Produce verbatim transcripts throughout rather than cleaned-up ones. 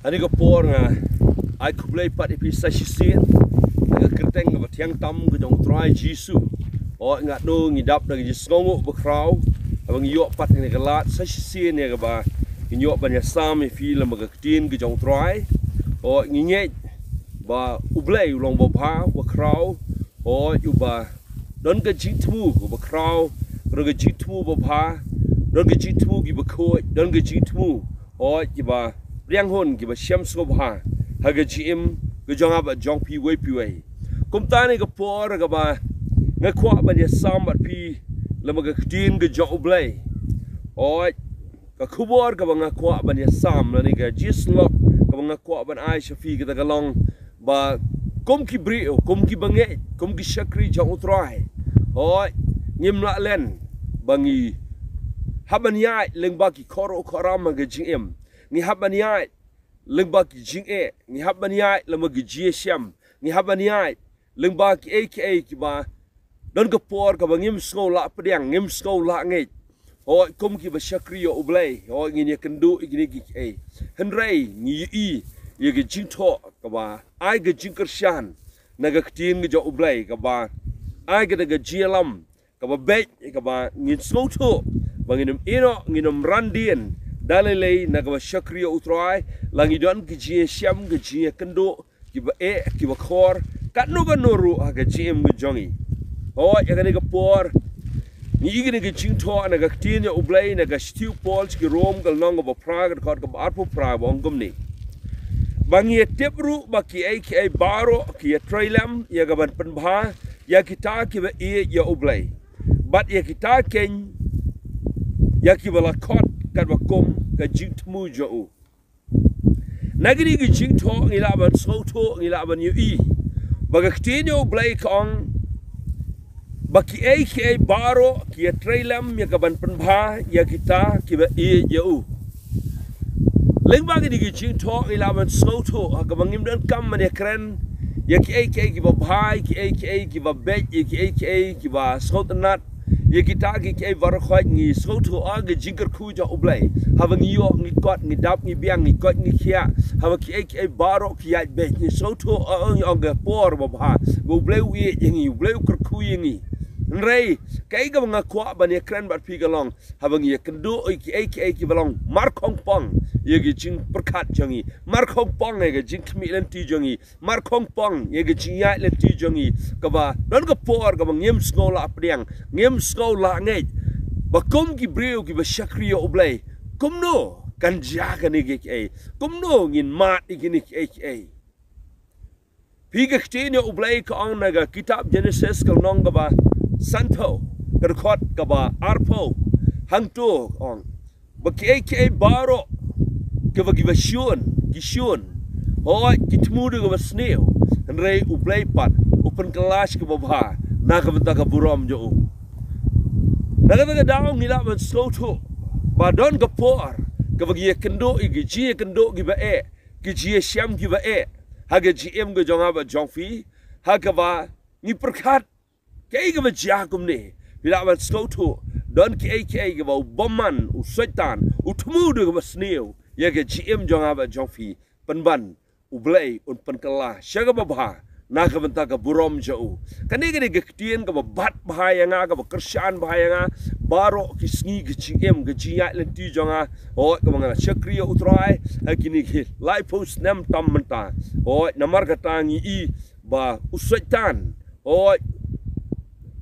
Ha kane ka por nga ai khublei pat ïa phi sa shisien ha ka kyrteng kaba thiang tam ka jong U Trai Jisu. Hooid, nga tnu ngi dap da ka jingsngewnguh bakhraw haba ngi ïoh pat ïa kane ka lad sa shisien ïa kaba ngi ïoh ban ïasam ïa phi lem bad ka ktien ka jong U Trai. Hooid, ngi ngeit ba U Blei u long babha, bakhraw. Hooid, uba don ka jingthmu kaba khraw, don ka jingthmu babha, don ka jingthmu kiba khuid, don ka jingthmu, hooid, kiba pdiang hun, kiba shem sngewbha ha ka jingim ka jong nga bad jong phi uwei pa uwei. Kumta ha kane ka por kaba nga kwah ban ïasam bad phi lem bad ka ktien ka jong U Blei. Hooid, ka khubor kaba nga kwah ban ïasam lane ka jingïasyllok kaba nga kwah ban ai sha phi kata ka long ba kum ki briew, kum ki bangeit, kum ki shakri jong U Trai, hooid, ngim lah leh ba ngi hap ban ïaid lyngba ki khor u khor ram ha ka jingim. Ngi hap ban ïaid lyngba ki jingeh, ngi hap ban ïaid lyngba ki jingïashem, ngi hap ban ïaid lyngba kiei kiei kiba don ka por kaba ngim sngew lah pdiang, ngim sngew lah ngeit. Hooid, kum kiba shakri ïa U Blei, hooid, ngin ïakynduh ïa kine kiei. Hynrei ngi ïohi ïa ka jingthoh kaba ai ka jingkyrshan na ka ktien ka jong U Blei, kaba ai kata ka jingïalam kaba beit, kaba ngin sngewthuh ba ngin ym ïehnoh, ngin ym ran dien da lei lei na kaba shakri ïa U Trai, la ngi don ka jingïashem, ka jingïakynduh, kiba eh, kiba khor, katno katno ruh ha ka jingim ka jong ngi. Hooid, ha kane ka por ngi ïohi kane ka jingthoh na ka ktien jong U Blei na ka shithi u Paul sha ki Rom ka lynnong kaba phra, ka dkhot kaba arphew phra, ba ong kumne: Ba ngi ïatip ruh ba kiei kiei baroh ki ïatrei lem ïa ka ban pynbha ïa kita kiba ïeit ïa U Blei, bad ïa kita keiñ ïa kiba la khot katba kum ka jingthmu jong u. Na kine ki jingthoh ngi lah ban sngewthuh, ngi lah ban ïohi ba ka ktien jong U Blei ka ong ba kiei kiei baroh ki ïatrei lem ïa ka ban pynbha ïa kita kiba ïeit ïa u. Lyngba kine ki jingthoh ngi lah ban sngewthuh ha kaba ngim donkam ban ïakren ïa kiei kiei kiba bha, kiei kiei kiba beit, ïa kiei kiei kiba sngewtynnat, ïa kita kiei kiei baroh, hooid, ngi sngewthuh ha ka jingkyrkhu jong U Blei. Haba ngi ïoh, ngi kot, ngi dap, ngi biang, ngi koit, ngi khiah, haba kiei kiei baroh ki ïaid beit, ngi sngewthuh ha, ha ka por babha ba U Blei u ïeit ïa ngi, U Blei u kyrkhu ïa ngi. Hynrei kaei kaba nga kwah ban ïakren bad phi ka long, haba ngi ïakynduh ïa kiei kiei kiba long markhongpong ïa ka jingpyrkhat jong ngi, markhongpong ïa ka jingkhmih lynti jong ngi, markhongpong ïa ka jingïaid lynti jong ngi, kaba don ka por kaba ngim sngew lah pdiang, ngim sngew lah ngeit ba kum ki briew kiba shakri ïa U Blei, kumno kan jia kane kiei kiei, kumno ngin mad ïa kine kiei kiei. Phi, ka ktien jong U Blei ka ong na ka kitab Jenesis ka lynnong kaba sanphew, ka dkhot kaba arphew, hangto ka ong ba kiei kiei baroh kiba, kiba shun, ki shun, hooid, ki thmu da kaba sniew, hynrei U Blei pat u pynkylla sha kaba bha na ka bynta ka burom jong u. Na kata ka daw ngi lah ban sngewthuh ba don ka por kaba ngi ïakynduh ïa ki jingïakynduh kiba eh, ki jingïashem kiba eh ha ka jingim ka jong nga bad jong phi, ha kaba ngi pyrkhat kaei kaba jia kumne. Phi lah ban sngewthuh don kiei kiei kaba u bymman, u Soitan, u thmu da kaba sniew ïa ka jingim jong nga bad jong phi, pynban U Blei un pynkylla sha kaba bha na ka bynta ka burom jong u. Kane ka dei ka ktien kaba bat bha ïa nga, kaba kyrshan bha ïa nga baroh ki sngi ka jingim, ka jingïaid lynti jong nga, hooid, kaba nga la shakri ïa U Trai ha kine ki laiphew snem tam mynta. Hooid, namar kata ngi i ba u Soitan, hooid,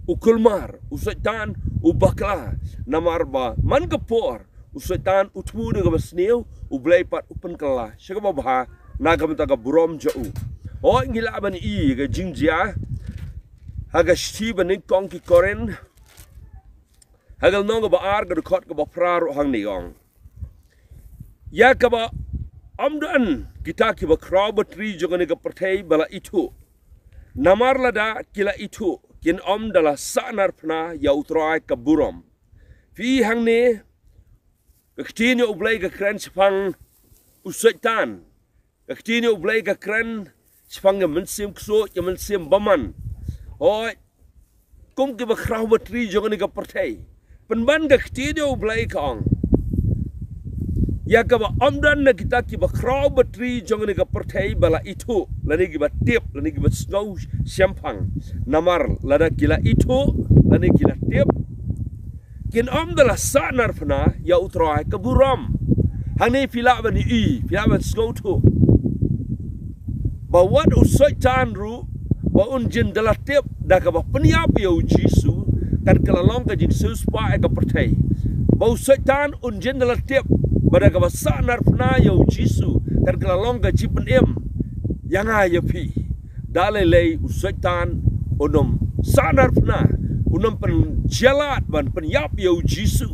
u kulmar, u Soitan u bakla, namar ba man ka por u Soitan u thmu da kaba sniew, U Blei pat u pynkylla sha kaba bha na ka bynta ka burom jong u. Hooid, ngi lah ban i ka jingjia ha ka shithi ba nyngkong ki Korinth, ha ka lynnong kaba ar, ka dkhot kaba phra ruh hangne ka ong: Ïa kaba ym don kita kiba khraw batri jong kane ka pyrthei ba la ithuh, namar lada ki la ithuh kin ym da la sahnarphna ïa U Trai ka burom. Phi, hangne ka ktien jong U Blei ka kren shaphang u Soitan. Ka ktien jong U Blei ka kren shaphang ka mynsiem ksuid, ka mynsiem bymman, hooid, kum kiba khraw batri jong kane ka pyrthei. Pynban ka ktien jong U Blei ka ong, Ïa kaba ym don na kita kiba khraw batri jong kane ka pyrthei ba la ithuh, lane kiba tip, lane kiba sngew shemphang. Namar lada ki la ithuh, lane ki la tip, kin ym da la sahnarphna ïa U Trai ka burom. Hangne phi lah ban ïohi, phi lah ban sngewthuh ba wat u Soitan ruh ba un jin da la tip da kaba pynïap ïa U Jisu, kan ka la long ka jingsiewspah ïa ka pyrthei. Ba u Soitan un jin da la tip ba da kaba sahnarphna ïa U Jisu, kan ka la long ka jingpynim ïa nga ïa phi. Da lei lei u Soitan un ym sahnarphna, un ym pynjyllad ban pynïap ïa U Jisu.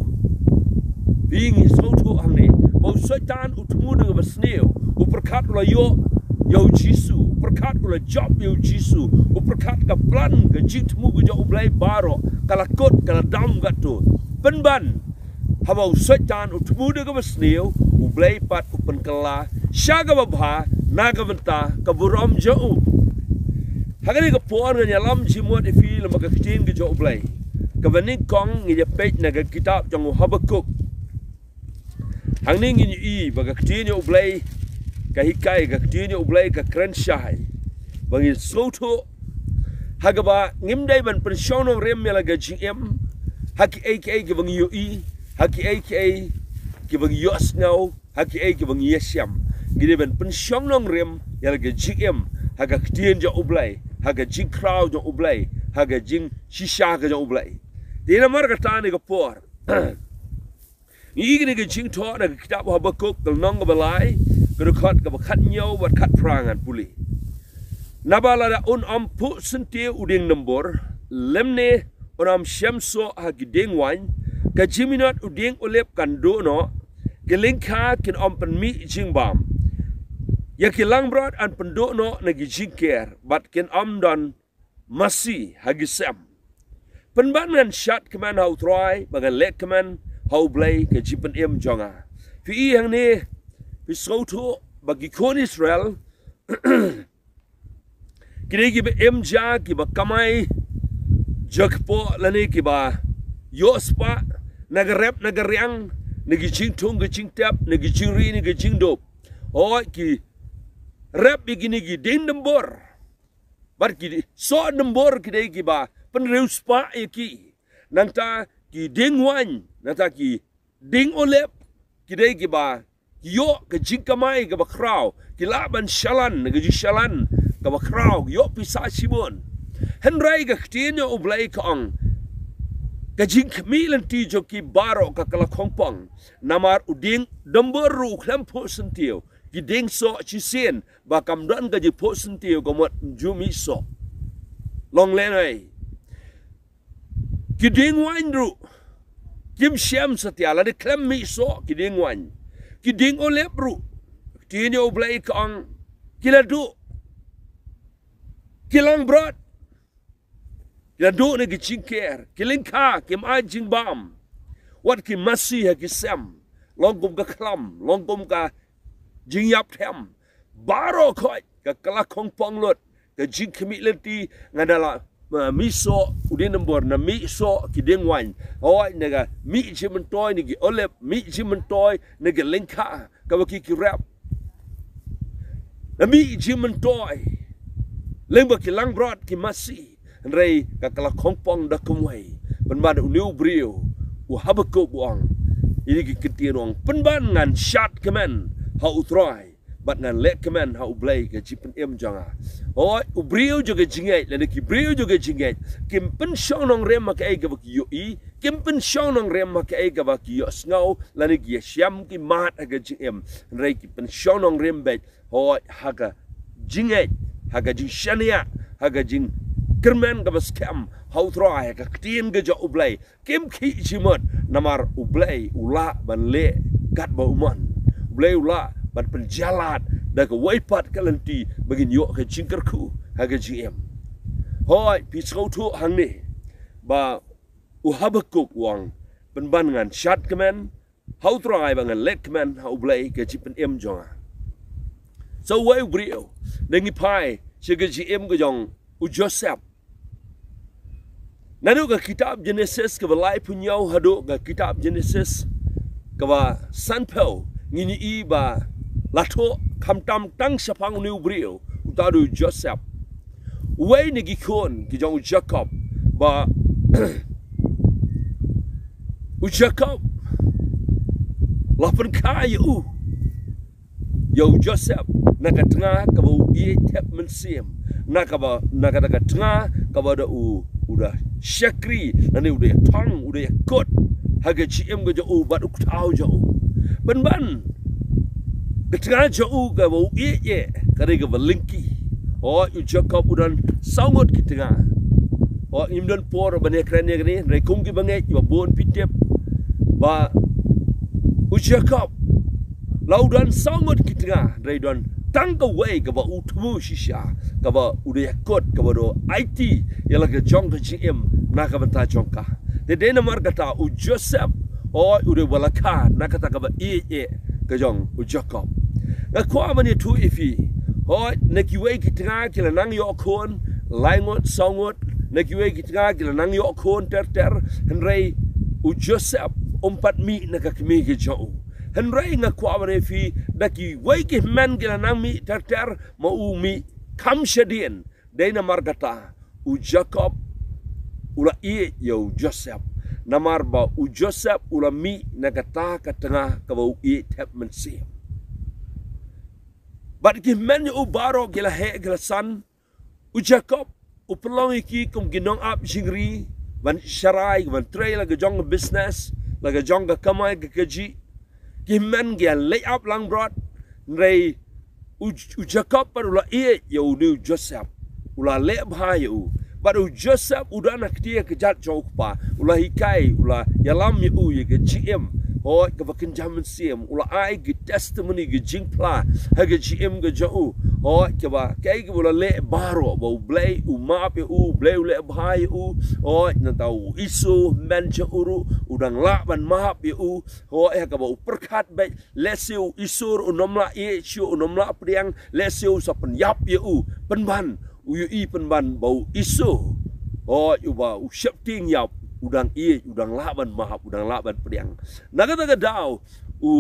Phi ngi sngewthuh hangne ba u Soitan u thmu da kaba sniew, u pyrkhat u la ïoh ïa U Jisu, u pyrkhat u la jop ïa U Jisu, u pyrkhat ka plan ka jingthmu ka jong U Blei baroh ka la kut, ka la dam katto. Pynban, haba u Soitan u thmu da kaba sniew, U Blei pat u pynkylla sha kaba bha na ka bynta ka burom jong u. Ha kane ka por ngan ïalam jingmut ïa phi lyngba ka ktien ka jong U Blei, kaba nyngkong ngin ïa peit na ka kitab jong u Habakuk. Hangne ngin ïohi ba ka ktien jong U Blei ka hikai, ka ktien jong U Blei ka kren shai ba ngin sngewthuh ha kaba ngim dei ban pynshong nongrim ïa la ka jingim ha kiei kiei kiba ngi ïohi, ha kiei kiei kiba ngi ïohsngew, ha kiei kiba ngi ïashem. Ngi dei ban pynshong nongrim ïa la ka jingim ha ka ktien jong U Blei, ha ka jingkhraw jong U Blei, ha ka jingshisha ka jong U Blei. Te namar kata ha kane ka por ngi ïohi kane ka jingthoh na ka kitab u Habakuk ka lynnong kaba lai, ka dkhot kaba khathynñiew bad khatphra, ngan pule. Naba lada un ym phuh syntiew u dieng dymbur, lymne un ym shem soh ha ki dieng waiñ, ka jingminot u dieng olib kan duh noh, ki lyngkha kin ym pynmih jingbam, ïa ki langbrot yn pynduh noh na ki jingker, bad kin ym don masi ha ki sem. Pynban ngan shad kmen ha U Trai, ba ngan leh kmen ha U Blei ka jingpynim jong nga. Phi i hangne, phi sngewthuh ba ki khun Israel ki dei kiba im ja, kiba kamai ja kpoh, lane kiba ïoh spah na ka rep na ka riang, na ki jingthung ka jingtep, na ki jingri na ki jingdup. Hooid, ki rep ïa kine ki dieng dymbur bad ki soh dymbur, ki dei kiba pynriewspah ïa ki. Nangta ki dieng waiñ, nangta ki dieng olib, ki dei kiba ki ïoh ka jingkamai kaba khraw, ki lah ban shalan na ka jingshalan kaba khraw, ki ïoh pisa shibun. Hynrei ka ktien jong U Blei ka ong, ka jingkhmih lynti jong ki baroh ka kylla khongpong. Namar u dieng dymbur ruh u khlem phuh syntiew, ki dieng soh shisien ba kam don ka jingphuh syntiew, ka mut ym ju mih soh. Long lehnohei, ki dieng waiñ ruh kim shem satia, lane khlem mih soh ki dieng waiñ. Ki dieng olib ruh, ka ktien jong U Blei ka ong, ki la duh. Ki langbrot ki la duh na ki jingker, ki lyngkha kim ai jingbam, wat ki masi ha ki sem, long kum ka khlam, long kum ka jingïap them. Baroh khoit ka kylla khongpong lut ka jingkhmih lynti. Nga da la, uh, mih soh u dieng dymbur, na mih soh ki dieng waiñ. Hooid, na ka mih jingmyntoi na ki olib, mih jingmyntoi na ki lyngkha kaba ki ki rep, na mih jingmyntoi lyngba ki langbrot ki masi. Hynrei ka kylla khongpong da kumwei. Pynban une u briew u Habakuk u ong, ïa kine ki ktien u ong, pynban ngan shad kmen ha U Trai, bad ngan leh kmen ha U Blei ka jingpynim jong nga. Hooid, u briew jong ka jingngeit, lane ki briew jong ka jingngeit, kim pynshong nongrim ha kaei kaba ki ïohi, kim pynshong nongrim ha kaei kaba ki ïohsngew, lane ki ïashem ki mad ha ka jingim. Hynrei ki pynshong nongrim beit, hooid, ha ka jingngeit, ha ka jingshaniah, ha ka jingkyrmen kaba skhem ha U Trai, ha ka ktien ka jong U Blei. Kim khih jingmut, namar U Blei u lah ban leh katba u mon. U Blei u lah ban pynjyllad da kawei pat ka lynti ba ngin ïoh ka jingkyrkhu ha ka jingim. Hooid, phi sngewthuh hangne ba u Habakuk u ong, pynban ngan shad kmen ha U Trai, bad ngan leh kmen ha U Blei ka jingpynim jong nga. Sa uwei u briew, da ngi phai sha ka jingim ka jong u Joseph. Naduh ka kitab Jenesis kaba laiphew hynñiew haduh ka kitab Jenesis kaba sanphew, Ngin ïohi ba la thoh khamtam tang shaphang une u briew, uta u dei u Joseph, uwei na ki khun ki jong u Jakob, ba u Jakob la pynkha ïa u, ïa u Joseph, na ka tnga kaba u ïeit thep mynsiem, na kaba, na kata ka tnga kaba da u, u da shakri, lane u da ïathong, u da ïakut ha ka jingim ka jong u bad u kthaw jong u. Pynban ka tnga jong u kaba u ïeit, ka dei kaba lyngkhi. Hooid, u Jakob u don saw ngut ki tnga. Hooid, ngim don por ban ïakren ïa kane, hynrei kum kiba ngeit, ba bun phi tip ba u Jakob la u don saw ngut ki tnga, hynrei don tang kawei kaba u thmu shisha, kaba u da ïakut, kaba u da aiti ïa la ka jong ka jingim na ka bynta jong ka. Te dei namar kata u Joseph, hooid, u dei uba la kha na kata kaba ïeit ïa ka jong u Jakob. Nga kwah ban ïathuh ïa phi, hooid, na kiwei ki tnga ki la nang ïoh khun lai ngut, saw ngut, na kiwei ki tnga ki la nang ïoh khun ter ter, hynrei u Joseph um pat mih na ka kmie ka jong u. Hynrei nga kwah ban ïathuh ïa phi, da kiwei ki hynmen ki la nang mih ter ter, ma u mih kham shadien. Dei namar kata u Jakob u la ïeit ïa u Joseph, namar ba u Joseph u la mih na kata ka tnga kaba u ïeit thep mynsiem. Bad ki hynmen jong u baroh ki la heh ki la san. U Jakob u pynlong ïa ki kum ki nongap jingri, ban sharai, ban trei la ka jong ka business, la ka jong ka kamai ka kajih. Ki hynmen ki ïa leit ap langbrot, hynrei u, u Jakob pat u la ïeit ïa une u Joseph, u la leh bha ïa u. Bad u Joseph u don ha ka kti ka kjat jong u kpa, u la hikai, u la ïalam ïa u ïa ka jingim, hooid, kaba kynja mynsiem, u la ai ka testimony ka jingphla ha ka jingim ka jong u, hooid, kaba kaei kaba u la leh baroh, ba U Blei u map ïa u, U Blei u leh bha ïa u, hooid, nangta u Esau hynmen jong u ruh u dang lah ban map ïa u, hooid, ha kaba u pyrkhat beit, lehse u Esau ruh un ym lah ïeit shuh, un ym lah pdiang, lehse u sa pynïap ïa u. Pynban u ïohi, pynban ba u Esau, hooid, uba u sheptieng ïap, u dang ïeit, u dang lah ban map, u dang lah ban pdiang. Na kata ka daw u,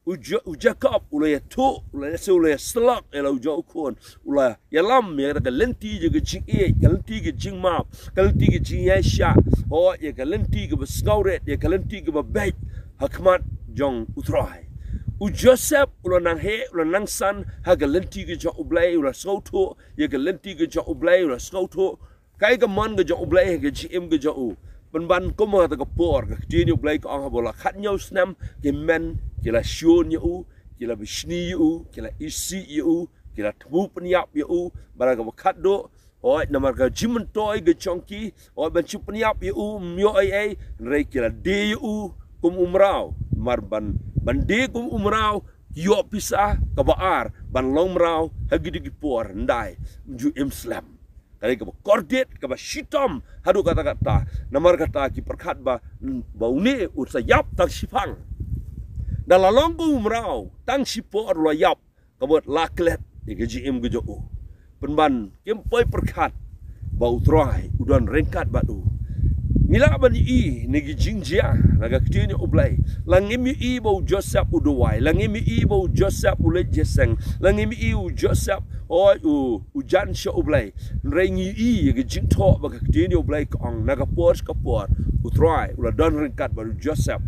u Ja-, u Jakob u la ïathuh, u la, lehse u la ïasyllok ïa la u jong u khun, u la ïalam ïa ka lynti jong ka jingïeit, ka lynti ka jingmap, ka lynti ka jingïaishah, hooid, ïa ka lynti kaba sngewrit, ïa ka lynti kaba beit ha khmat jong U Trai. U Joseph u la nang heh, u la nang san ha ka lynti ka jong U Blei, u la sngewthuh ïa ka lynti ka jong U Blei, u la sngewthuh kaei ka mon ka jong U Blei ha ka jingim ka jong u. Pynban kum ha kata ka por, ka ktien U Blei ka ong, haba u la khathynñiew snem, ki hynmen ki la shun ïa u, ki la bishni ïa u, ki la isih ïa u, ki la thmu pynïap ïa u, bad ha kaba khatduh, hooid, namar ka jingmyntoi ka jong ki, hooid, ban shu pynïap ïa u, ym ïoh ei ei, hynrei ki la die ïa u kum u mraw. Namar ban, ban die kum u mraw, ki ïoh pisa. Kaba ar, ban long mraw ha kito ki por, ym dei, ym ju im slem. Ka dei kaba kordit, kaba shitom haduh katta katta. Namar kata ki pyrkhat ba, ba une un sa ïap tang shipang. Da la long kum u mraw, tang shipor u la ïap, ka mut la klet ïa ka jingim ka jong u. Pynban kim poi pyrkhat ba U Trai u don ryngkat bad u. Ngi lah ban ïohi na ki jingjia na ka ktien U Blei. La ngim ïohi ba u Joseph u duwai, la ngim ïohi ba u Joseph u leit jingïaseng, la ngim ïohi u Joseph, hooid, u, u jan sha U Blei. Hynrei ngi ïohi ïa ka jingthoh ba ka ktien U Blei ka ong, na ka por sha ka por U Trai u la don ryngkat bad u Joseph.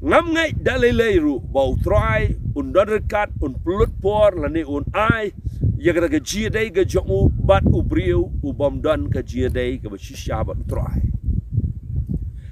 Ngam ngeit da lei lei ruh ba U Trai un don ryngkat, un pynlut por lane un ai ïa kata ka jingïadei ka jong u bad u briew u bym don ka jingïadei kaba shisha bad U Trai.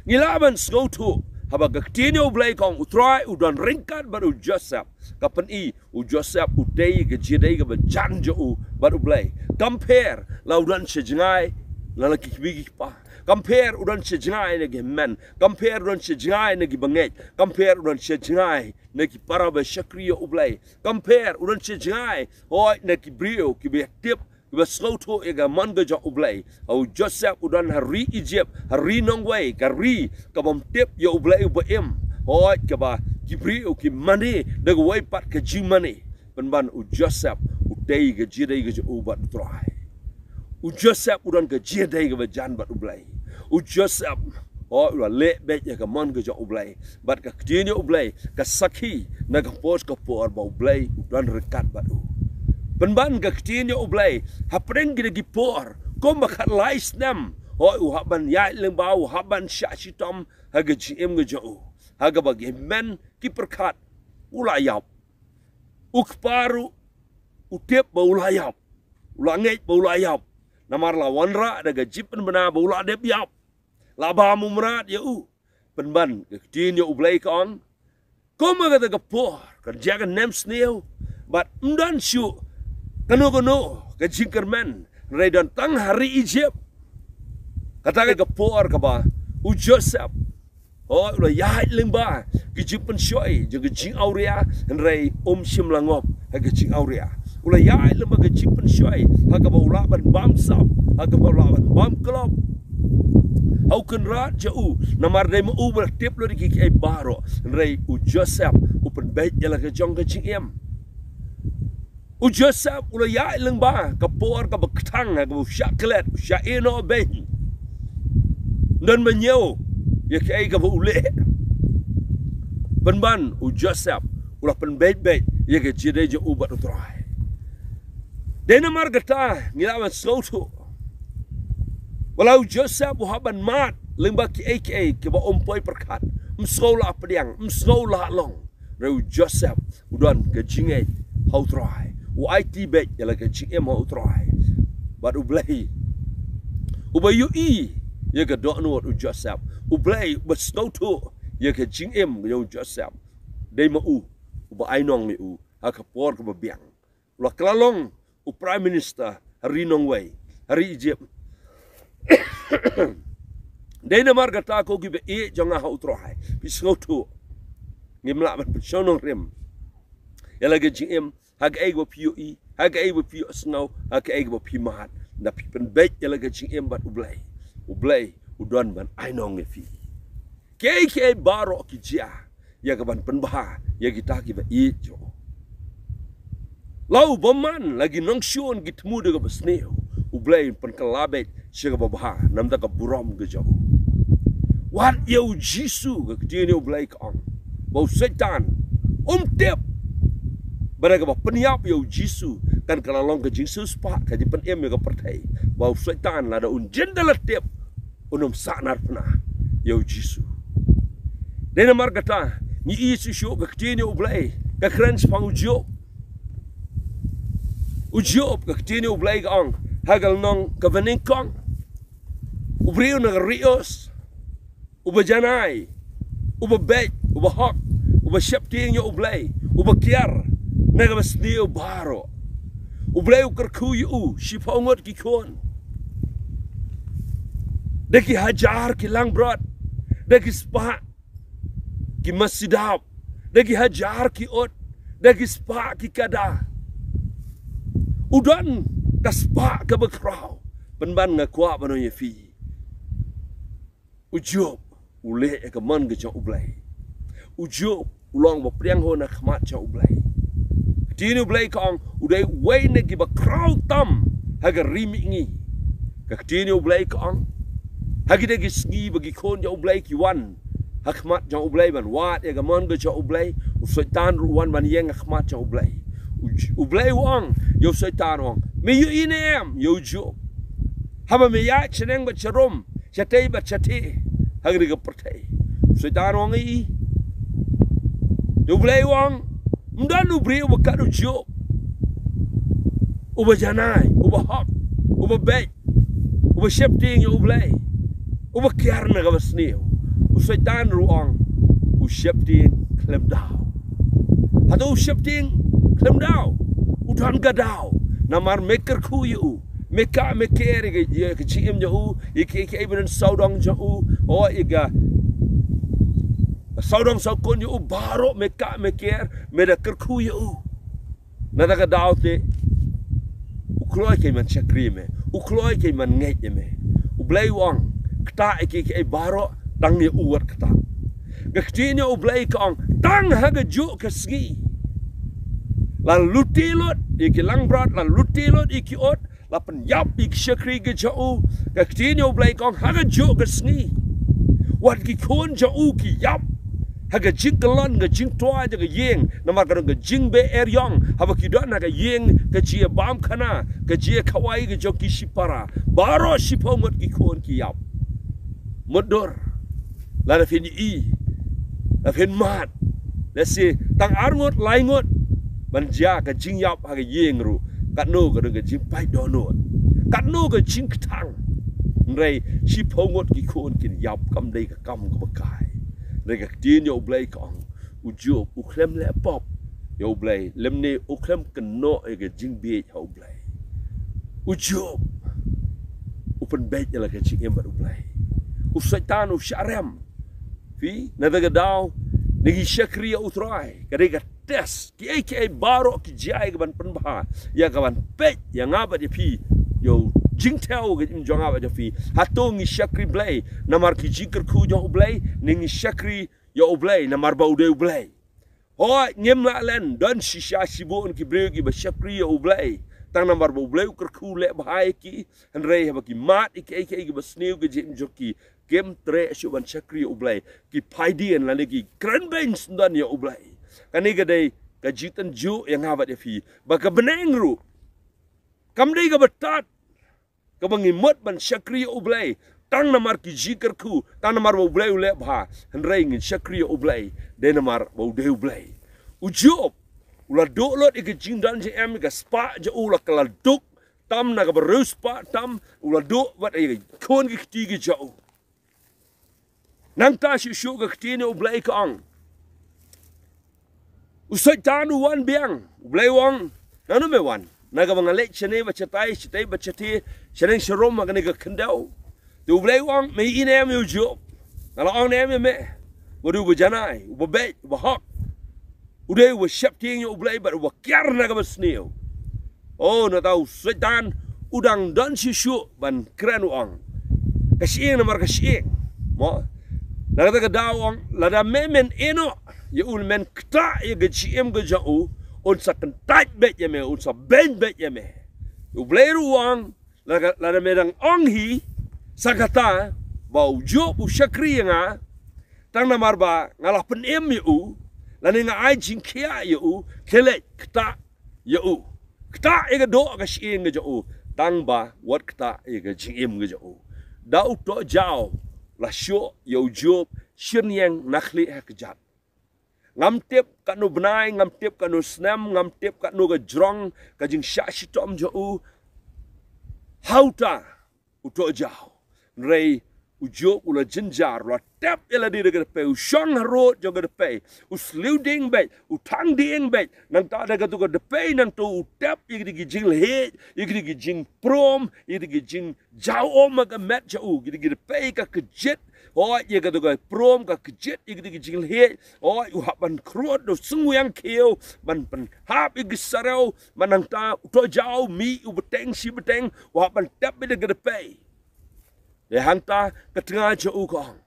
Ngi lah ban sngewthuh haba ka ktien U Blei ka ong U Trai u don ryngkat bad u Joseph, ka pyni u Joseph u dei ka jingïadei kaba jan jong u bad U Blei. Kam pher la u don sha jngai na la ki kmie ki kpa. Kam pher u don sha jngai na ki hynmen. Kam pher u don sha jngai na ki bangeit. Kam pher u don sha jngai na ki para ba shakri ïa U Blei. Kam pher u don sha jngai, hooid, na ki briew kiba tip, kiba sngewthuh ïa ka mon ka jong U Blei. U Joseph u don ha ri Egypt, ha ri nongwei, ka ri ka bym tip ïa U Blei uba im. Hooid, kaba ki briew ki mane da kawei pat ka jingmane. Pynban u Joseph u dei ka jingïadei ka jong u bad U Trai. U Joseph u don ka jingïadei kaba jan bad U Blei. U Joseph Hooid, u la leh beit ïa ka mon ka jong U Blei. Bad ka ktien ïa U Blei ka sakhi na ka por ka por ba U Blei u don ryngkat bad u. Pynban ka ktien ïa U Blei hapdeng kita ki por kumba khatlai snem, hooid, u hap ban ïaid lyngba, u hap ban shah shitom ha ka jingim ka jong u. Ha kaba ki hynmen ki pyrkhat u la ïap. U kpa ruh u tip ba u la ïap. U la ngeit ba u la ïap. Namar la wanrah da ka jingpynbna ba u la dep ïap. La bam u mrad ïa u. Pynban ka ktien ïa U Blei ka ong, kumba kata ka por, kan jia ka nemsniew, bad ym don shuh kano kano ka jingkyrmen, hynrei don tang ha ri Ijipt. Kata ka por kaba u Joseph, hooid, u la ïaid lyngba ki jingpynshoi jong ka jingawria, hynrei um shym la ngop ha ka jingawria. U la ïaid lyngba ka jingpynshoi ha kaba u lah ban bam sap, ha kaba u lah ban bam klop. Ha u kynrad jong u, namar dei ma u ba la tip lut ïa kiei kiei baroh, hynrei u Joseph u pynbeit ïa la ka jong ka jingim. U Joseph u la ïaid lyngba ka por kaba kthang, ha kaba u shah klet, u shah ïeh noh beiñ. Ym don ba ñiew ïa kaei kaba u leh. Pynban u Joseph u la pynbeit beit ïa ka jingïadei jong u bad U Trai. Dei namar kata ngi lah ban sngewthuh, wat la u Joseph u hap ban mad lyngba kiei kiei kiba um poi pyrkhat, ym sngew lah pdiang, ym sngew lah long, hynrei u Joseph u don ka jingngeit ha U Trai. U aiti beit ïa la ka jingim ha U Trai. Bad U Blei uba ïohi ïa ka dohnud u Joseph, U Blei uba sngewthuh ïa ka jingim jong u Joseph, dei ma u uba ainong ïa u ha ka por kaba biang. U la kylla long u Prime Minister ha ri nongwei, ha ri Ijipt. Dei namar kata, ko kiba ïeit jong nga ha U Trai, phi sngewthuh, ngim lah ban pynshong nongrim ïa la ka jingim, ha kaei kaba phi ïohi, ha kaei kaba phi ïohsngew, ha kaei kaba phi mad. Lada phi pynbeit ïa la ka jingim bad U Blei, U Blei u don ban ainong ïa phi. Kiei kiei baroh ki jia ïa ka ban pynbha ïa kita kiba ïeit jong u. La u bymman, la ki nongshun ki thmu da kaba sniew, U Blei un pynkylla beit sha kaba bha namar ka burom ka jong u. Wat ïa u Jisu, ka ktien ïa U Blei ka ong ba u Soitan um tip ba da kaba pynïap ïa u Jisu kan kylla long ka jingsiewspah, ka jingpynim ïa ka pyrthei. Ba u Soitan lada un jin da la tip, un ym sahnarphna ïa u Jisu. Dei namar kata ngi ïohi shuh shuh ka ktien ïa U Blei ka kren shaphang u Job. U Job, ka ktien ïa U Blei ka ong ha ka lynnong kaba nyngkong, u briew na ka ri Us, uba janai, uba beit, uba hok, uba sheptieng ïa U Blei, uba kiar na kaba sniew baroh. U Blei u kyrkhu ïa u shiphew ngut ki khun, da ki hajar ki langbrot, da ki spah ki masi dap, da ki hajar ki ut, da ki spah ki kada. U don ka spah kaba khraw. Pynban nga kwah ban ong ïa phi, u Job u leh ïa ka mon ka jong U Blei. U Job u long ba pdiang ho na khmat jong U Blei. Ka ktien U Blei ka ong u dei uwei na kiba khraw tam ha ka ri mihngi. Ka ktien U Blei ka ong, ha kita ki sngi ba ki khun jong U Blei ki wan ha khmat jong U Blei ban wad ïa ka mon ka jong U Blei, u Soitan ruh u wan ban ïeng ha khmat jong U Blei. U J-, U Blei u ong ïa u Soitan, u ong, me ïohi ne em ïa u Job, haba me ïaid shaneng bad sharum, shatei bad shathie, ha kane ka pyrthei? U Soitan u ong, i, te U Blei u ong, ym don u briew uba kat u Job, uba janai, uba hok, uba beit, uba sheptieng ïa U Blei, uba kiar na kaba sniew. U Soitan ruh u ong, u sheptieng khlem daw. Hato u sheptieng khlem daw? U don ka daw. Namar me kyrkhu ïa u, me kah me ker ïa ka, ïa ka jingim jong u, ïa ka, ïa ka, ïa ka sawdong jong u, o ïa ka sawdong sawkun jong u baroh, me kah me ker, me da kyrkhu ïa u. Na kata ka daw te u kloi kein ban shakri ïa me, u kloi kein ban ngeit ïa me. U Blei u ong, ktah ïa kiei kiei baroh, tang ïa u wat ktah. Ka ktien ïa U Blei ka ong, tang ha kajuh ka sngi la luti lut ïa ki langbrot, la luti lut ïa ki ut, la pynïap ïa ki shakri ki jong u. Ka ktien ïa U Blei ka ong, ha kajuh ka sngi Wat ki khun jong u ki ïap ha ka jingkyllon ka jingtwa jong ka ïing, namar ka don ka jingbeh eriong. Haba ki don ha ka ïing ka jingïabam khana, ka jingïakawai ka jong ki shipara, baroh shiphew ngut ki khun ki ïap. Mutdur, lada phin ïohi, lada phin mad, lehse tang ar ngut, lai ngut ban jia ka jingïap ha ka ïing ruh, katno ka don ka jingpait dohnud, katno ka jingkthang. Hynrei shiphew ngut ki khun kin ïap, kam dei ka kam kaba kai. Hynrei ka ktien ïa U Blei ka ong, u Job u khlem leh pop ïa U Blei, lymne u khlem kynnoh ïa ka jingbieit ha U Blei. U Job u pynbeit ïa la ka jingim bad U Blei. U Soitan u shah rem. Phi, na kata ka daw, ngi shakri ïa U Trai, ka dei ka test. Kiei kiei baroh ki jia ïa ka ban pynbha, ïa ka ban peit ïa nga bad ïa phi, ïa u jingthew ka jong nga bad jong phi. Hato ngi shakri Blei namar ki jingkyrkhu jong U Blei, ne ngi shakri ïa U Blei namar ba u dei U Blei? Hooid, ngim lah len, don shisha shibun ki briew kiba shakri ïa U Blei tang namar ba U Blei u kyrkhu leh bha ïa ki. Hynrei haba ki mad ïa kiei kiei kiba sniew ka jingim jong ki, kim treh shuh ban shakri ïa U Blei. Ki phai dien lane ki kren beiñ syndon ïa U Blei. Kane ka dei ka jingtynjuh ïa nga bad ïa phi ba ka bneng ruh kam dei kaba tad kaba ngi mut ban shakri ïa U Blei tang namar ki jingkyrkhu, tang namar ba U Blei u leh bha. Hynrei ngin shakri ïa U Blei dei namar ba u dei U Blei. U Job u la duh lut ïa ka jingdon jingem, ïa ka spah jong u la ka la duk tam na kaba riewspah tam, u la duh bad ïa ka khun ki kti ki jong u. Nangta shuh shuh ka ktien ïa U Blei ka ong, u Soitan u wan biang. U Blei u ong, nangno me wan? Na kaba nga leit shane bad shatai, shatai bad shatai, shaneng sharum ha kane ka khyndew. Te U Blei u ong, me ïohi ne em ïa u Job? Nga la ong ne em ïa me, u dei uba janai, uba beit, uba hok, u dei uba sheptieng ïa U Blei bad uba kiar na kaba sniew. Oh, nangta u Soitan u dang don shuh shuh ban kren, u ong, ka shyieng namar ka shyieng. Mo, na kata ka daw u ong, lada me men ïehnoh ïa u, men ktah ïa ka jingim ka jong u, un sa kyntait beit ïa me, un sa beiñ beit ïa me. U Blei ruh u ong, lada, lada me dang ong hi sa kata ba u Job u shakri ïa nga tang namar ba nga la pynim ïa u lane nga ai jingkhiah ïa u, khie leit ktah ïa u. Ktah ïa ka doh ka shyieng ka jong u tang ba wat ktah ïa ka jingim ka jong u. Da uto jaw la shoh ïa u Job shynñiang na khlieh ha kjat. Ngam tip katno bnai, ngam tip katno snem, ngam tip katno ka jrong ka jingshah shitom jong u ha uta uto jaw. Hynrei u Job u la jynjar, u la tep ïa lade da ka dpei, u shong harud jong ka dpei, u sliew dieng beit, u thang dieng beit. Nangta da kato ka dpei nangto u tep ïa kine ki jinglehniam, ïa kine ki jingprom, ïa kine ki jingjaw um ha ka met jong u, kine ki dpei ka kjit. Hooid, ïa kato ka prom ka kjit ïa kine ki jinglehniam. Hooid, u hap ban khrud da u syngwiang khiew ban pynhap ïa ki sarew. Bad nangta uto jaw mih u bteng shi bteng, u hap ban tep beit da ka dpei. Te hangta ka tnga jong u ka ong,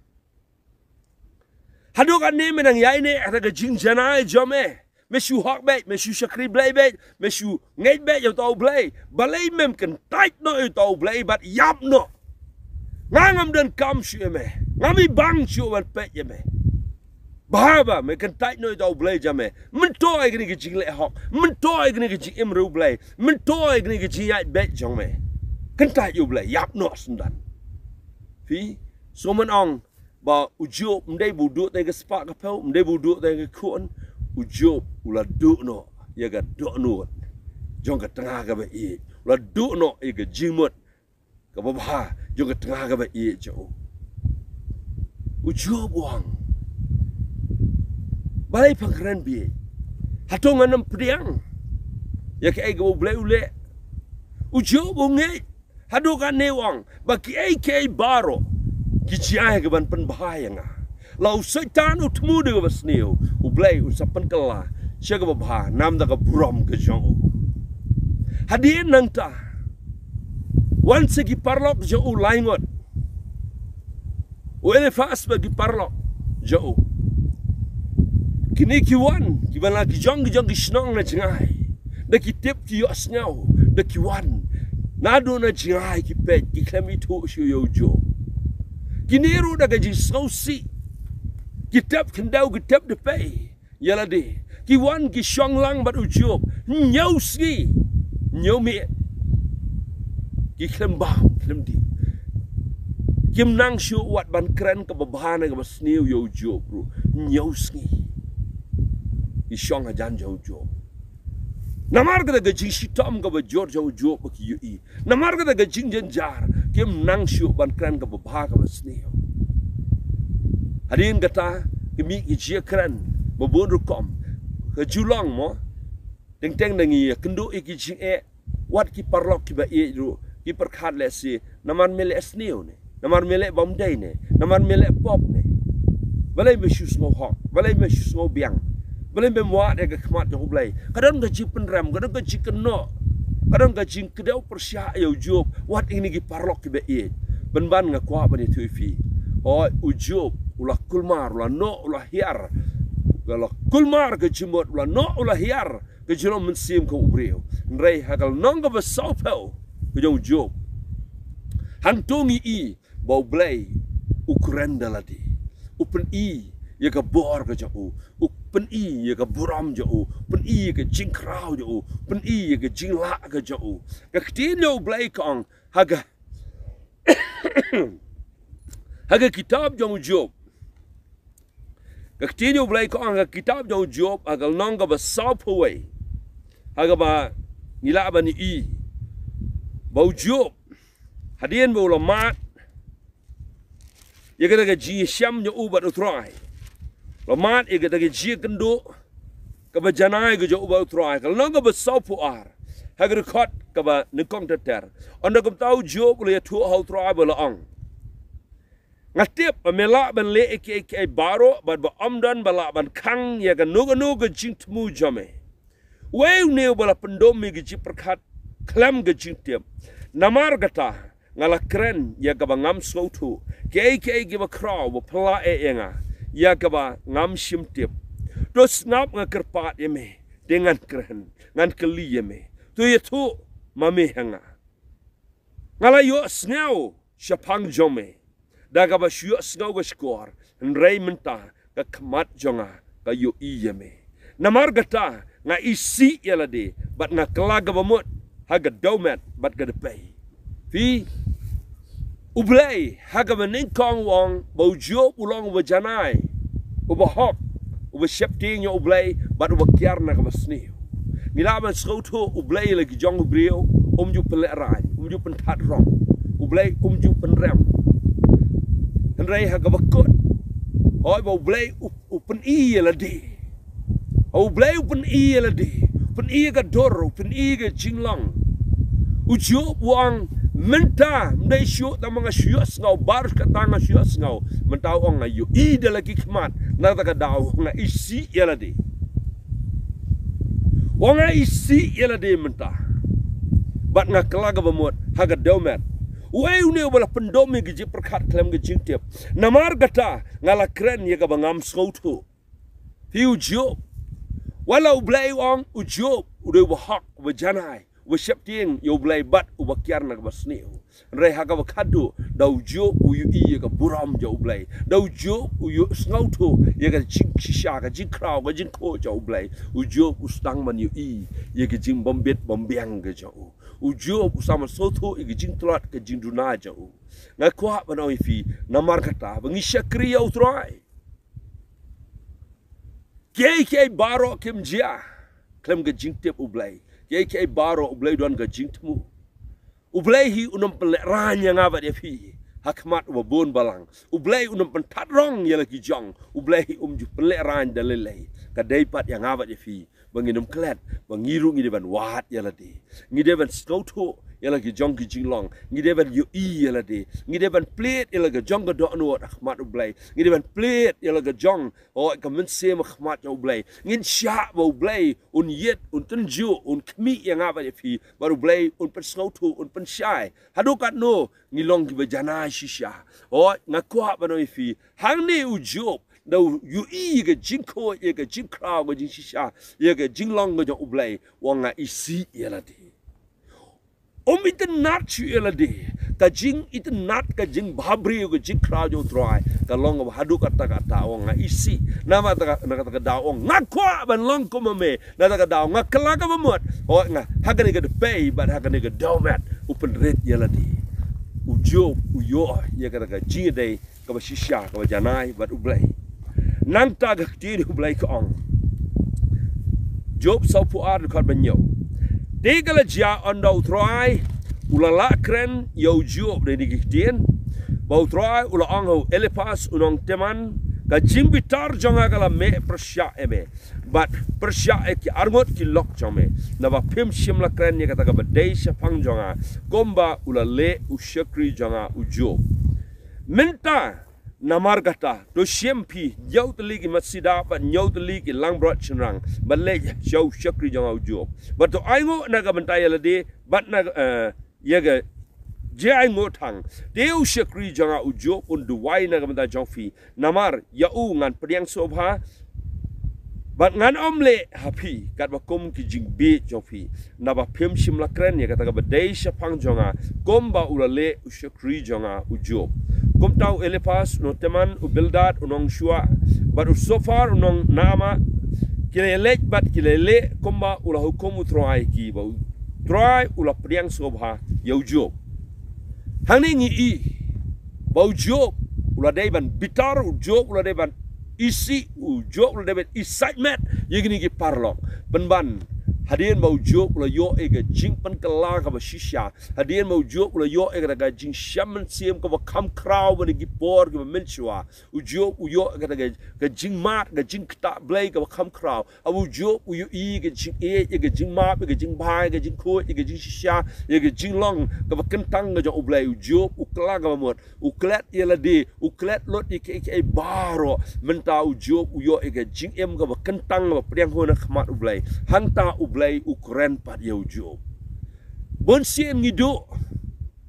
haduh katne me nang ïaineh ha ka jingjanai jong me? Me shu hok beit, me shu shakri Blei beit, me shu ngeit beit ïa uta U Blei. Balei mem kyntait noh ïa uta U Blei bad ïap noh? Nga ngam donkam shuh ïa me, ngam ibang shuh ban peit ïa me. Bha ba me kyntait noh ïa uta U Blei jong me. Mynta ïa kane ka jingleh hok, mynta ïa kane ka jingim riewblei, mynta ïa kane ka jingïaid beit jong me. Kyntait ïa U Blei, ïap noh syndon. Phi, sngewbha ban ong ba u Job ym dei ba u duh tang ïa ka spah ka phew, ym dei ba u duh tang ïa ka khun. U Job u la duh noh ïa ka dohnud jong ka tnga kaba ïeit, u la duh noh ïa ka jingmut kaba bha jong ka tnga kaba ïeit jong u. U Job u ong, balei phan kren bieit? Hato ngan ym pdiang ïa kaei kaba U Blei u leh? U Job u ngeit, haduh katne u ong ba kiei kiei baroh ki jia ïa ka ban pynbha ïa nga. La u Soitan u thmu da kaba sniew, U Blei un sa pynkylla sha kaba bha namar ka burom ka jong u. Hadien nangta, wan sa ki paralok jong u lai ngut, u Eliphas bad ki paralok jong u. Kine ki wan kiba na ki jong ki jong ki shnong na jngai, da ki tip ki ïohsngew, da ki wan naduh na jngai ki peit, ki khlem ithuh shuh ïa u Job. Kine ruh da ka jingsngewsih ki tep khyndew, ki tep dpei ïa lade. Ki wan ki shong lang bad u Job hynñiew sngi hynñiew miet. Ki khlem bam khlem dih. Kim nang shuh wat ban kren kaba bha ne kaba sniew ïa u Job ruh hynñiew sngi. Ki shong hajan jong u Job. Namar kata ka jingshitom kaba jur jong u Job ba ki ïohi. Namar kata ka jingjynjar, kim nang shuh ban kren kaba bha kaba sniew. Hadien kata ki mih ki jia kren ba bun rukom. Ka ju long mo, teng teng da ngi ïa kynduh ïa ki jingeh. Wat ki paralok kiba ïeit ruh ki pyrkhat lehse, namar me leh sniew ne, namar me leh bymdei ne, namar me leh pop ne. Balei me shu sngew hok, balei me shu sngew biang, balei me wad ïa ka khmat jong u Blei? Ka don ka jingpynrem, ka don ka jingkynnoh, ka don ka jingkdew pyrshah ïa u Job wat ïa kine ki paralok kiba ïeit. Pynban nga kwah ban ïathuh ïa phi. Hooid, u Job u la kulmar, u la noh, u la hiar. U la kulmar ka jingmut, u la noh, u la hiar ka jinglong mynsiem ka u briew. Hynrei ha ka lynnong kaba sawphew ka jong u Job, hangto ngi i ba u Blei u kren da lade. U pyni ïa ka bor ka jong u, u pyni ïa ka burom jong u, u pyni ïa ka jingkhraw jong u, u pyni ïa ka jinglah ka jong u. Ka ktien jong u Blei ka ong ha ka ha ka kitab jong u Job. Ka ktien jong u Blei ka ong ha ka kitab jong u Job, ha ka lynnong kaba sawphew wei, ha kaba ngi lah ban i ba u Job, hadien ba u la mad ïa kata ka jingshem jong u bad u Trai, la mad ïa kata ka jingkynduh kaba janai ka jong u bad u Trai, ka lynnong kaba sawphew ar, ha ka dkhot kaba nyngkong ter ter. Ynda kumta u Job u la ïathuh ha u Trai ba la ong, nga tip ba me lah ban leh ïa kiei kiei baroh bad ba ym don ba lah ban khang ïa kano kano ka jingthmu jong me. Uei une uba la pyndum ïa ka jingpyrkhat khlem ka jingtip? Namar kata nga la kren ïa kaba ngam sngewthuh, kiei kiei kiba khraw ba phylla eh ïa nga, ïa kaba ngam shym tip. To sngap, nga kyrpad ïa me, te ngan kren, ngan kylli ïa me. To ïathuh ma me ha nga. Nga la ïohsngew shaphang jong me da kaba shu ïohsngew ka shkor, hynrei mynta ka khmat jong nga ka ïohi ïa me. Namar kata nga isih ïa lade bad nga kylla kaba mut ha ka dewmet bad ka dpei. Phi, u Blei ha kaba nyngkong u ong ba u Job u long uba janai, uba hok, uba sheptieng ïa u Blei bad uba kiar na kaba sniew. Ngi lah ban sngewthuh u Blei la ki jong u briew um ju pynlehraiñ, um ju pynthad rong. U Blei um ju pynrem. Hynrei ha kaba kut, hooid, ba u Blei u, u pyni ïa lade. U Blei u pyni ïa lade, u pyni ïa ka dur, u pyni ïa ka jinglong. U Job u ong, mynta ym dei shuh tang ba nga shu ïohsngew, baroh kata nga shu ïohsngew. Mynta u ong nga ïohi da la ki khmat, na kata ka daw nga isih ïa lade. U ong nga isih ïa lade mynta bad nga kylla kaba mut ha ka dewmet. Uei une uba la pyndum ïa ka jingpyrkhat khlem ka jingtip? Namar kata nga la kren ïa kaba ngam sngewthuh. Phi, u Job, wat la u Blei u ong u Job u dei uba hok, uba janai, uba sheptieng ïa u Blei bad uba kiar na kaba sniew. Hynrei ha kaba khatduh, da u Job u ïohi ïa ka burom jong u Blei, da u Job u ïohsngewthuh ïa ka jingshisha, ka jingkhraw, ka jingkhuid jong u Blei, u Job u sdang ban ïohi ïa ka jingbym bit bym biang ka jong u. U Job u sdang ban sngewthuh ïa ka jingtlot, ka jingduna jong u. Nga kwah ban ong ïa phi, namar kata ba ngi shakri ïa u Trai. Kiei kiei baroh kim jia khlem ka jingtip u Blei. Kiei kiei baroh u Blei u don ka jingthmu. U Blei hi un ym pynlehraiñ ïa nga bad ïa phi ha khmat uba bun balang. U Blei un ym pynthad rong ïa la ki jong. U Blei hi um ju pynlehraiñ da lei lei. Ka dei pat ïa nga bad ïa phi ba ngin ym klet ba ngi ruh ngi dei ban wad ïa lade. Ngi dei ban sngewthuh ïa la ki jong ki jinglong. Ngi dei ban ïohi ïa lade. Ngi dei ban plied ïa la ka jong ka dohnud ha khmat u Blei. Ngi dei ban plied ïa la ka jong, oh, ka mynsiem ha khmat jong u Blei. Ngin shah ba u Blei un ïeit, un tynjuh, un khmih ïa nga bad ïa phi, bad u Blei un pynsngewthuh, un pynshai. Haduh katno ngi long kiba janai shisha? Oh, nga kwah ban ong ïa phi, hangne u Job da u ïohi ïa ka jingkhuid, ïa ka jingkhraw, ka jingshisha, ïa ka jinglong ka jong u Blei, u ong nga isih ïa lade. Um itynnad shuh ïa lade. ka jingitynnad, ka jingbhabriew, ka jingkhraw jong u Trai ka long kaba haduh katta katta. Ong nga isih, namar na kata ka daw ong nga kwah ban long kum ma me, na kata ka daw nga kylla kaba mut. Hooid, nga ha kane ka dpei bad ha kane ka dewmet u pynrit ïa lade. U Job u ïoh ïa kata ka jingïadei kaba shisha, kaba janai bad U Blei. Nangta ka ktien U Blei ka ong, Job sawphew ar dkhot ba hynñiew. Te ka la jia ynda u Trai u la lah kren ïa u Job, dei ne ki ktien ba u Trai u la ong ha u Eliphas u nong Teman, ka jingbitar jong nga ka la meh pyrshah ïa me, bad pyrshah ïa ki arngut ki lok jong me, naba phim shym la kren ïa kata kaba dei shaphang jong nga, kumba u la leh u shakri jong nga u Job. Mynta namar kata, to shim phi hynñiew tylli ki matsida bad hynñiew tylli ki langbrot shynrang, bad leit sha u shakri jong nga u Job, bad to ainguh na ka bynta ïa lade bad na, eh, ïa ka jingainguh thang. Te u shakri jong nga u Job un duwai na ka bynta jong phi, namar ïa u ngan pdiang sngewbha, bad ngan ym leh ha phi katba kum ki jingbieit jong phi, naba phim shym la kren ïa kata kaba dei shaphang jong nga, kumba u la leh u shakri jong nga u Job. Kumta u Eliphas u nong Teman, u Bildad u nong Shuah, bad u Sophar u nong Naamah, ki la leit bad ki la leh kumba u la hukum u Trai ïa ki, ba u Trai u la pdiang sngewbha ïa u Job. Hangne ngi i ba u Job u la dei ban bitar, u Job u la dei ban isih, u Job u la dei ban isaitmet ïa kine ki paralok. Pynban, hadien ba u Job u la ïoh ïa ka jingpynkylla kaba shisha, hadien ba u Job u la ïoh ïa kata ka jingshah mynsiem kaba kham khraw ban ïa ki por kiba mynshuwa, u Job u ïoh ïa kata ka, ka jingmad, ka jingktah Blei kaba kham khraw. Haba u Job u ïohi ïa ka jingïeit, ïa ka jingmap, ïa ka jingbha, ïa ka jingkhuid, ïa ka jingshisha, ïa ka jinglong kaba kyntang ka jong U Blei, u Job u kylla kaba mut, u klet ïa lade, u klet lut ïa kiei kiei baroh. Mynta u Job u ïoh ïa ka jingim kaba kyntang, kaba pdiang hun ha khmat U Blei. Hangta U Blei u kren pat ïa u Job. Bun sien ngi duh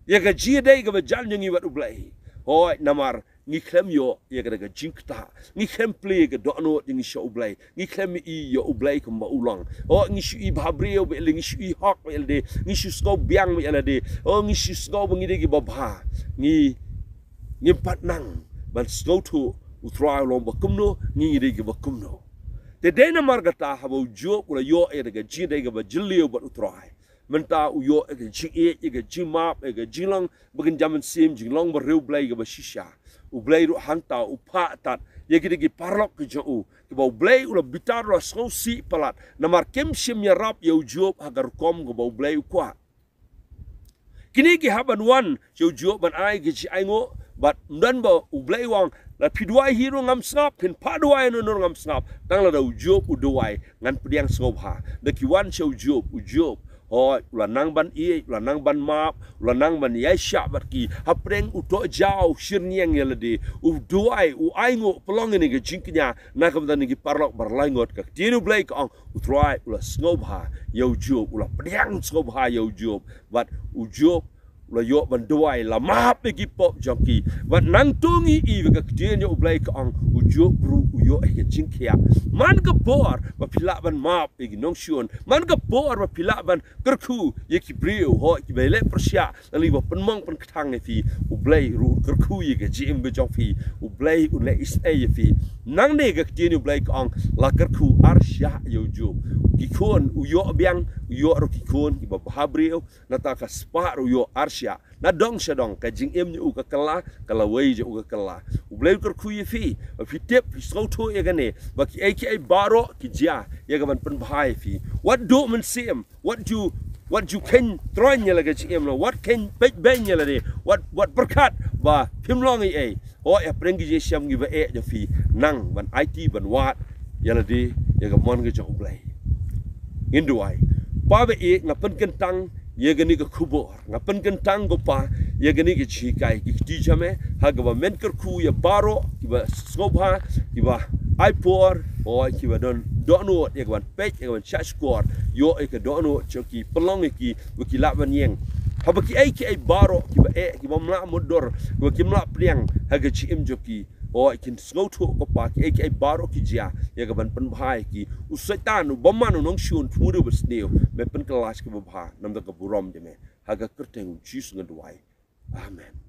ïa ka jingïadei kaba jan jong ngi bad U Blei. Hooid, namar ngi khlem ïoh ïa kata ka jingktah, ngi khlem plie ïa ka dohnud jong ngi sha U Blei, ngi khlem ïohi ïa U Blei kumba u long. O, ngi shu i bhabriew bad ïa lade, ngi shu i hok bad ïa lade, ngi shu sngew biang bad ïa lade. O, ngi shu sngew ba ngi dei kiba bha. Ngi, ngim pat nang ban sngewthuh u Trai u long ba kumno, ngi, ngi dei kiba kumno. Te dei namar kata haba u Job u la ïoh ïa kata ka jingïadei kaba jylliew bad u Trai. Mynta u ïoh ïa ka jingïeit, ïa ka jingmap, ïa ka jinglong ba kynja mynsiem, jinglong ba riewblei kaba shisha. U Blei ruh hangta u phah tad ïa kita ki paralok ki jong u, kiba U Blei u la bitar, u la sngewsih palat, namar kim shym ïarap ïa u Job ha ka rukom kaba U Blei u kwah. Kine ki hap ban wan sha u Job ban ai ki jingainguh, bad ym don ba U Blei u ong, lada phi duwai hi ruh ngam sngap, phin phah duwai hano hano ruh ngam sngap. Tang lada u Job u duwai, ngan pdiang sngewbha. Da ki wan sha u Job, u Job, hooid, u la nang ban ïeit, u la nang ban map, u la nang ban ïaishah bad ki. Hapdeng u tohjaw shyrñiang ïa lade, u duwai, u ainguh, pynlong ïa kane ka jingkñia na ka bynta kine ki paralok ba laingut. Ka ktien U Blei ka ong, u Trai u la sngewbha ïa u Job, u la pdiang sngewbha ïa u Job. Bad u Job u la ïoh ban duwai, la map ïa ki pop jong ki. Bad nangta ngi i ba ka ktien jong U Blei ka ong, u Job ruh u ïoh ïa ka jingkhiah. Man ka por ba phi lah ban map ïa ki nongshun, man ka por ba phi lah ban kyrkhu ïa ki briew, hooid, kiba leh pyrshah, lane ba pynmong pynkthang ïa phi, U Blei ruh u kyrkhu ïa ka jingim ka jong phi. U Blei un leh isynei ïa phi. Nangne ka ktien U Blei ka ong, la kyrkhu arshah ïa u Job. Ki khun u ïoh biang, u ïoh ruh ki khun kiba bhabriew. Nangta ka spah ruh u ïoh arshah. Na dong sha dong, ka jingim jong u ka kylla, ka lawei jong u ka kylla. U Blei u kyrkhu ïa phi, ba phi tip, phi sngewthuh ïa kane, ba kiei kiei baroh ki jia ïa ka ban pynbha ïa phi. Wat duh mynsiem, wat ju, wat ju kheiñ troiñ ïa la ka jingim, wat kheiñ peit beiñ ïa lade, wat, wat pyrkhat ba phim long ei ei. Hooid, hapdeng ki jingshem kiba eh jong phi, nang ban aiti ban wad ïa lade ïa ka mon ka jong U Blei. Ngin duwai. Pa ba ïeit, nga pynkyntang ïa kane ka khubor, nga pynkyntang ko Pa ïa kane ka jinghikai, ki kti jong me, ha kaba men kyrkhu ïa baroh kiba sngewbha, kiba ai por, hooid, kiba don dohnud ïa ka ban peit, ïa ka ban shahshkor, ïoh ïa ka dohnud jong ki, pynlong ïa ki ba ki lah ban ïeng. Haba kiei kiei baroh kiba eh, kibym lah mutdur, kiba kim lah pdiang ha ka jingim jong ki, hooid, kin sngewthuh ko Pa, kiei kiei baroh ki jia ïa ka ban pynbha ïa ki. U Soitan, u bymman, u nongshun, thmu da basniew, me pynkylla sha kaba bha, namar ka burom jong me. Ha ka kyrteng U Jisu ngan duwai. Amen.